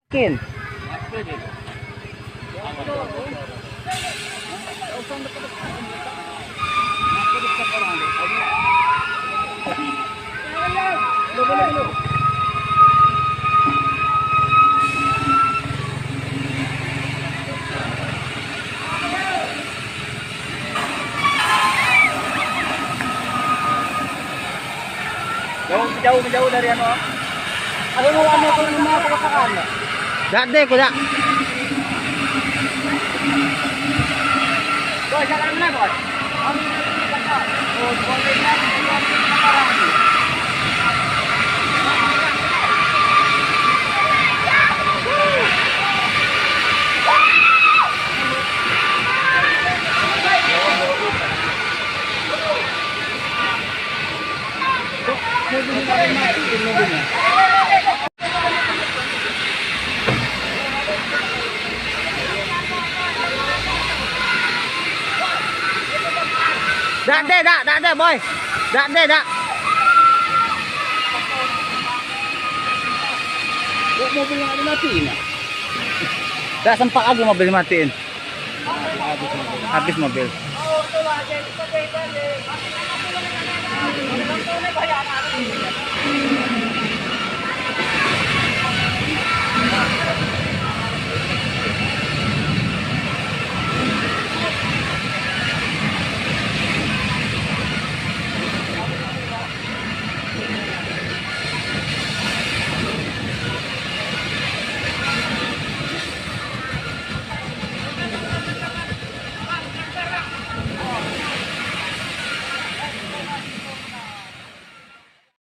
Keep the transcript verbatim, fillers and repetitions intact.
Angin. Jauh, jauh, jauh dari anu. Ada orang yang turun rumah kebakaran. Dak deh, kau dak. Boy, jalan mana, Boy? Dak deh, dak, dak deh, Boy. Dak deh, dak. Kok mobil nggak dimatikan, ya? Dak sempat lagi mobil dimatiin. Habis mobil.